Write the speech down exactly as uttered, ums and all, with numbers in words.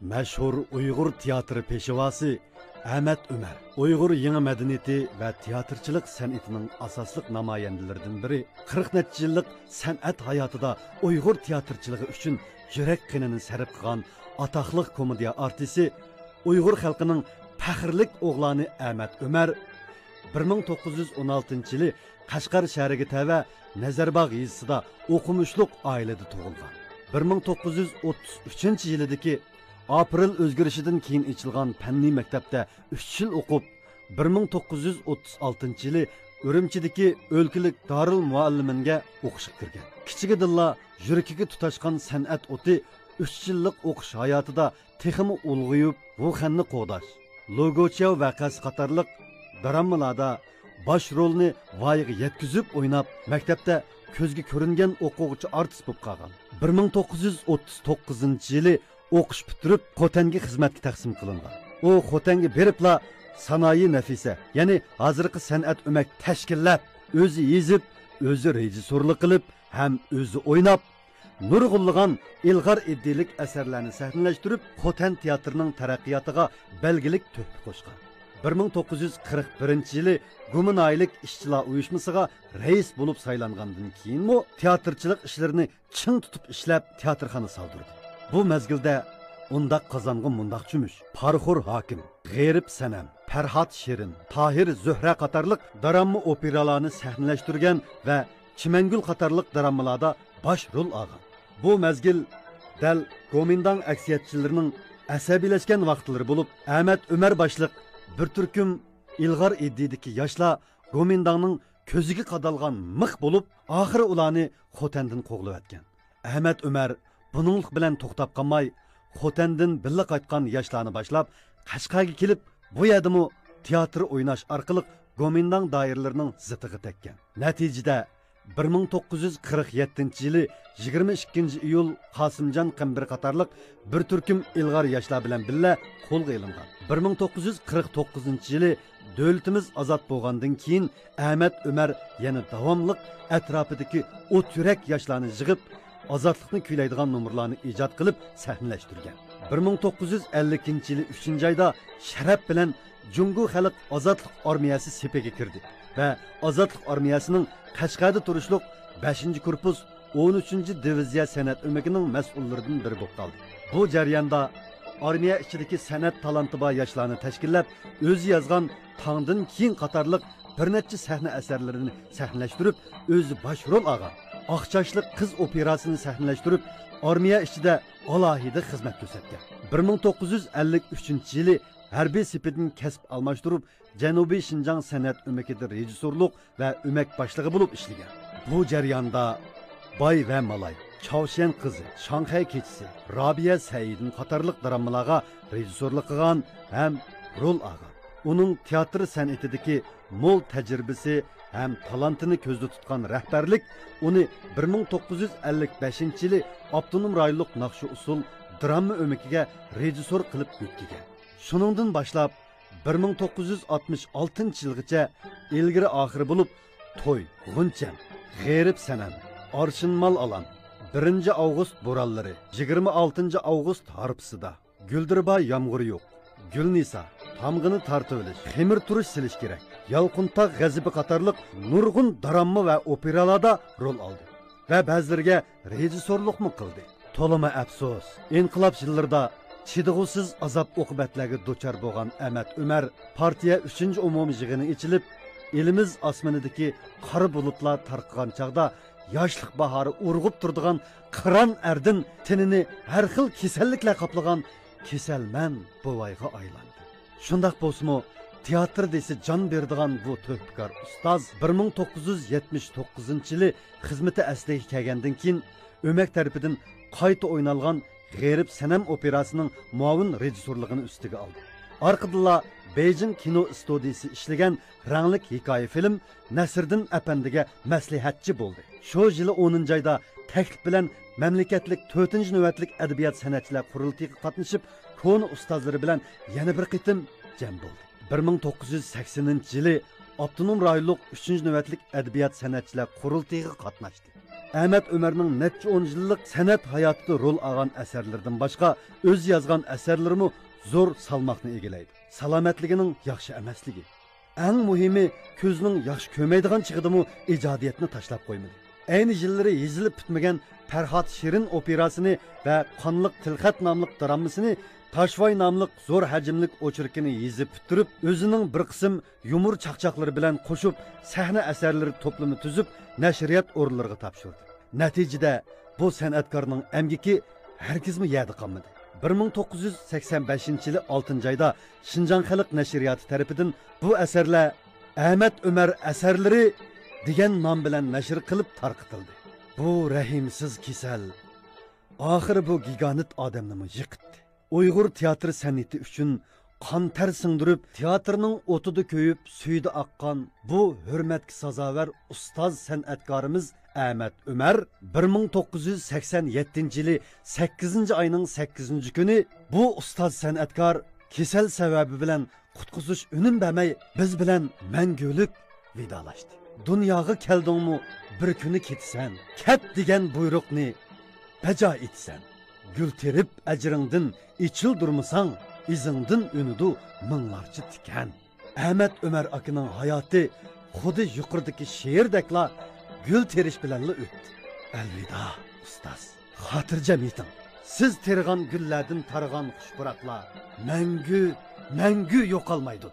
مەشھۇر ئۇيغۇر تىياتىرى پېشۋاسى ئەمەت ئۆمەر ئۇيغۇر يېڭى مەدەنىيىتى ۋە تىياتىرچىلىق سەنئىتىنىڭ ئاساسلىق نامايەندىلىرىدىن بىرى، قىرىق نەچچە يىللىق سەنئەت ھاياتىدا ئۇيغۇر تىياتىرچىلىقى ئۈچۈن يۈرەك قېنىنى سەرپ قىلغان ئاتاقلىق كومېدىيە ئارتىسى، ئۇيغۇر خەلقىنىڭ پەخىرلىك ئوغلانى ئەمەت ئۆمەر بىر مىڭ توققۇز يۈز ئون ئالتىنچى يىلى قەشقەر شەھىرىگە تەۋە نەزەرباغ يېزىسىدا ئوقۇمۇشلۇق ئائىلىدە تۇغۇلغان. بىر مىڭ توققۇز يۈز ئوتتۇز ئۈچىنچى يىلىدىكى ئاپرېل ئۆزگىرىشىدىن كېيىن ئېچىلغان پەننىي مەكتەپتە ئۈچ يىل ئوقۇپ، بىر مىڭ توققۇز يۈز ئوتتۇز ئالتىنچى يىلى ئۈرۈمچىدىكى ئۆلكىلىك دارىل مۇئەللىمىنگە ئوقۇشقا كىرگەن. كىچىكىدىنلا يۈرىكىگە تۇتاشقان سەنئەت ئوتى ئۈچ يىللىق ئوقۇش ھاياتىدا تېخىمۇ ئۇلغىيىپ، ۋۇخەننى قوغداش، لوگوچياۋ ۋەقەسى قاتارلىق دراممىلاردا باش رولنى ۋايىغا يەتكۈزۈپ ئويناپ، مەكتەپتە كۆزگە كۆرۈنگەن ئوقۇغۇچى ئارتىس بولۇپ قالغان. بىر مىڭ توققۇز يۈز ئوتتۇز توققۇزىنچى يىلى ئوقۇش پۈتتۈرۈپ، خوتەنگە خىزمەتكە تەقسىم قىلىنغان. ئۇ خوتەنگە بېرىپلا سانائىي نەفىسە، يەنى ھازىرقى سەنئەت ئۆمەك تەشكىللەپ، ئۆزى يېزىپ، ئۆزى رېژىسسورلۇق قىلىپ ھەم ئۆزى ئويناپ، نۇرغۇنلىغان ئىلغار ئىدىيىلىك ئەسەرلەرنى سەھنىلەشتۈرۈپ، خوتەن تىياتىرىنىڭ تەرەققىياتىغا بەلگىلىك تۆھپە قوشقان. بىر مىڭ توققۇز يۈز قىرىق بىرىنچى يىلى گۇمىنايىلىك ئىشچىلار ئۇيۇشمىسىغا رەئىس بولۇپ سايلانغاندىن كېيىنمۇ تىياتىرچىلىق ئىشلىرىنى چىڭ تۇتۇپ ئىشلەپ، تىياتىرخانا سالدۇردى. بۇ مەزگىلدە ئۇنداق قازانغا مۇنداق چۆمۈش، پارىخور ھاكىم، غېرىب سەنەم، پەرھات شېرىن، تاھىر زۆھرە قاتارلىق دىراما ئوپېرالارنى سەھنىلەشتۈرگەن ۋە چىمەنگۈل قاتارلىق دىرامىلاردا باش رول ئالغان. بۇ مەزگىل دەل گومىنداڭ ئەكسىيەتچىلىرىنىڭ ئەسەبىيلەشكەن ۋاقىتلىرى بولۇپ، ئەمەت ئۆمەر باشلىق بىر تۈركۈم ئىلغار ئىدىيىدىكى ياشلار گومىنداڭنىڭ كۆزىگە قادالغان مىخ بولۇپ، ئاخىرى ئۇلارنى خوتەندىن قوغلىۋەتكەن. ئەمەت ئۆمەر بۇنىڭلىق بىلەن توختاپ قالماي، خوتەندىن بىللە قايتقان ياشلارنى باشلاپ، قەشقەرگە كېلىپ، بۇ يەردىمۇ تىياتىر ئويناش ئارقىلىق گومىنداڭ دائىرىلىرىنىڭ زىتىغا تەگكەن. نەتىجىدە، بىر مىڭ توققۇز يۈز قىرىق يەتتىنچى يىلى يىگىرمە ئىككىنچى ئىيۇل قاسىمجان قەمبىرى قاتارلىق بىر تۈركۈم ئىلغار ياشلار بىلەن بىللە قولغا ئېلىنغان. بىر مىڭ توققۇز يۈز قىرىق توققۇزىنچى يىلى دۆلىتىمىز ئازاد بولغاندىن كېيىن، ئەمەت ئۆمەر يەنە داۋاملىق ئەتراپىدىكى ئوت يۈرەك ياشلارنى يىغىپ، ئازادلىقنى كۈيلەيدىغان نومۇرلارنى ئىجاد قىلىپ سەھنىلەشتۈرگەن. بىر مىڭ توققۇز يۈز ئەللىكىنچى يىلى ئۈچىنچى ئايدا شەرەپ بىلەن جۇڭگو خەلق ئازادلىق ئارمىيەسى سېپىگە كىردى ۋە ئازادلىق ئارمىيەسىنىڭ قەشقەردە تۇرۇشلۇق بەشىنچى كورپۇس ئون ئۈچىنچى دىۋىزىيە سەنئەت ئۆمىكىنىڭ مەسئۇللىرىدىن بىرى بولۇپ قالدى. بۇ جەرياندا ئارمىيە ئىچىدىكى سەنئەت تالانتى بار ياشلارنى تەشكىللەپ، ئۆزى يازغان تاڭدىن كېيىن قاتارلىق بىر نەچچە سەھنە ئەسەرلىرىنى سەھنىلەشتۈرۈپ، ئۆزى باش رول ئالغان ئاق چاچلىق قىز ئوپېراسىنى سەھنىلەشتۈرۈپ، ئارمىيە ئىچىدە ئالاھىدە خىزمەت كۆرسەتكەن. بىر مىڭ توققۇز يۈز ئەللىك ئۈچىنچى يىلى ھەربىي سېپىدىن كەسىپ ئالماشتۇرۇپ، جەنۇبىي شىنجاڭ سەنئەت ئۆمىكىدە رېژىسسورلۇق ۋە ئۆمەك باشلىقى بولۇپ ئىشلىگەن. بۇ جەرياندا باي ۋە مالاي، چاۋشيەن قىزى، شاڭخەي كېچىسى، رابىيە سەئىدىن قاتارلىق دراممىلارغا رېژىسسورلۇق قىلغان ھەم رول ئالغان. ئۇنىڭ تىياتىر سەنئىتىدىكى مول تەجرىبىسى ھەم تالانتىنى كۆزدە تۇتقان رەھبەرلىك ئۇنى بىر مىڭ توققۇز يۈز ئەللىك بەشىنچى يىلى ئاپتونوم رايونلۇق ناخشا ئۇسسۇل دىراما ئۆمىكىگە رېژىسسور قىلىپ بېكىتكەن. شۇنىڭدىن باشلاپ، بىر مىڭ توققۇز يۈز ئاتمىش ئالتىنچى يىلغىچە ئىلگىرى ئاخىرى بولۇپ، توي، غۇنچەم، غېرىب سەنەم، ئارشىنمال ئالام، بىرىنچى ئاۋغۇست بورانلىرى، يىگىرمە ئالتىنچى ئاۋغۇست ھارپىسىدا، گۈلدۈربا يامغۇرى يوق، گۈلنىسا، تامغىنى تارتىۋېلىش، خېمىر تۇرۇش سېلىش كېرەك، يالقۇنتاغ غەزىپى قاتارلىق نۇرغۇن دىرامما ۋە ئوپېرالاردا رول ئالدى ۋە بەزىلىرىگە رېژىسسورلۇقمۇ قىلدى. تولىمۇ ئەپسۇس، ئىنقىلاب يىللىرىدا چىدىغۇسىز ئازاب-ئوقۇبەتلەرگە دۇچار بولغان ئەمەت ئۆمەر پارتىيە ئۈچىنچى ئومۇمىي يىغىنى ئېچىلىپ، ئېلىمىز ئاسمىنىدىكى قارا بۇلۇتلار تارقىغان چاغدا ياشلىق باھارى ئۇرغۇپ تۇرىدىغان قىران ئەردىن تېنىنى ھەر خىل كېسەللىكلەر قاپلىغان كېسەلمەن بوۋايغا ئايلاندى. شۇنداق بولسىمۇ، تىياتىر دېسە جان بېرىدىغان بۇ تۆھپىكار ئۇستاز بىر مىڭ توققۇز يۈز يەتمىش توققۇزىنچى يىلى خىزمىتى ئەسلىگە كەلگەندىن كېيىن، ئۆمەك تەرىپىدىن قايتا ئوينالغان غېرىب سەنەم ئوپېراسىنىڭ مۇئاۋىن رېژىسسورلۇقىنى ئۈستىگە ئالدى. ئارقىدىنلا بېيجىڭ كىنو ئىستۇدىيىسى ئىشلىگەن رەڭلىك ھېكايە فىلىم نەسىردىن ئەپەندىگە مەسلىھەتچى بولدى. شۇ يىلى ئونىنچى ئايدا تەكلىپ بىلەن مەملىكەتلىك تۆتىنچى نۆۋەتلىك ئەدەبىيات سەنئەتچىلەر قۇرۇلتىيىغا قاتنىشىپ، كونا ئۇستازلىرى بىلەن يەنە بىر قېتىم جەم بولدى. بىر مىڭ توققۇز يۈز سەكسىنىنچى يىلى ئاپتونوم رايونلۇق ئۈچىنچى نۆۋەتلىك ئەدەبىيات سەنئەتچىلەر قۇرۇلتىيىغا قاتناشتى. ئەمەت ئۆمەرنىڭ نەچچە ئون يىللىق سەنئەت ھاياتىدا رول ئالغان ئەسەرلىرىدىن باشقا، ئۆزى يازغان ئەسەرلىرىمۇ زور سالماقنى ئىگىلەيدۇ. سالامەتلىكىنىڭ ياخشى ئەمەسلىكى. ئەڭ مۇھىمى، كۆزىنىڭ ياخشى كۆرمەيدىغان چېغىدىمۇ ئىجادىيەتنى تاشلاپ قويمىدى. ئەينى يىللىرى يېزىلىپ پۈتمىگەن پەرھات شېرىن ئوپېراسىنى ۋە قانلىق تىلخەت ناملىق دراممىسىنى، تاشۋاي ناملىق زور ھەجىملىك ئوچېركىنى يېزىپ پۈتتۈرۈپ، ئۆزىنىڭ بىر قىسىم يۇمۇر چاقچاقلىرى بىلەن قوشۇپ، سەھنە ئەسەرلىرى توپلىمى تۈزۈپ، نەشرىيات ئورۇنلىرىغا تاپشۇردى. نەتىجىدە، بۇ سەنئەتكارنىڭ ئەمگىكى ھەرگىزمۇ يەردە قالمىدى. بىر مىڭ توققۇز يۈز سەكسەن بەشىنچى يىلى ئالتىنچى ئايدا شىنجاڭ خەلق نەشرىياتى تەرىپىدىن بۇ ئەسەرلەر «ئەمەت ئۆمەر ئەسەرلىرى» دېگەن نام بىلەن نەشر قىلىپ تارقىتىلدى. بۇ رەھىمسىز كېسەل ئاخىرى بۇ گىگانت ئادەمنىمۇ يىقىتتى. ئۇيغۇر تىياتىر سەنئىتى ئۈچۈن قان تەر سىڭدۈرۈپ، تىياتىرنىڭ ئوتىدا كۆيۈپ، سۈيىدە ئاققان بۇ ھۆرمەتكە سازاۋەر ئۇستاز سەنئەتكارىمىز ئەمەت ئۆمەر بىر مىڭ توققۇز يۈز سەكسەن يەتتىنچى يىلى سەككىزىنچى ئاينىڭ سەككىزىنچى كۈنى بۇ ئۇستاز سەنئەتكار كېسەل سەۋەبى بىلەن قۇتقۇزۇش ئۈنۈم بەرمەي، بىز بىلەن مەڭگۈلۈك ۋىدالاشتى. دۇنياغا كەلدىڭمۇ، بىر كۈنى كېتىسەن. كەت دېگەن بۇيرۇقنى بەجا ئېتىسەن. گۈل تېرىپ ئەجرىڭدىن ئېچىلدۇرمىساڭ، ئىزىڭدىن ئۈنىدۇ مىڭلارچە تىكەن. ئەمەت ئۆمەر ئاكىنىڭ ھاياتى خۇددى يۇقىرىدىكى شېئىردەكلا گۈل تېرىش بىلەنلا ئۆتتى. ئەلۋىدا، ئۇستاز. خاتىرجەم يېتىڭ. سىز تېرىغان گۈللەردىن تارىغان خۇش پۇراقلار مەڭگۈ، مەڭگۈ يوقالمايدۇ.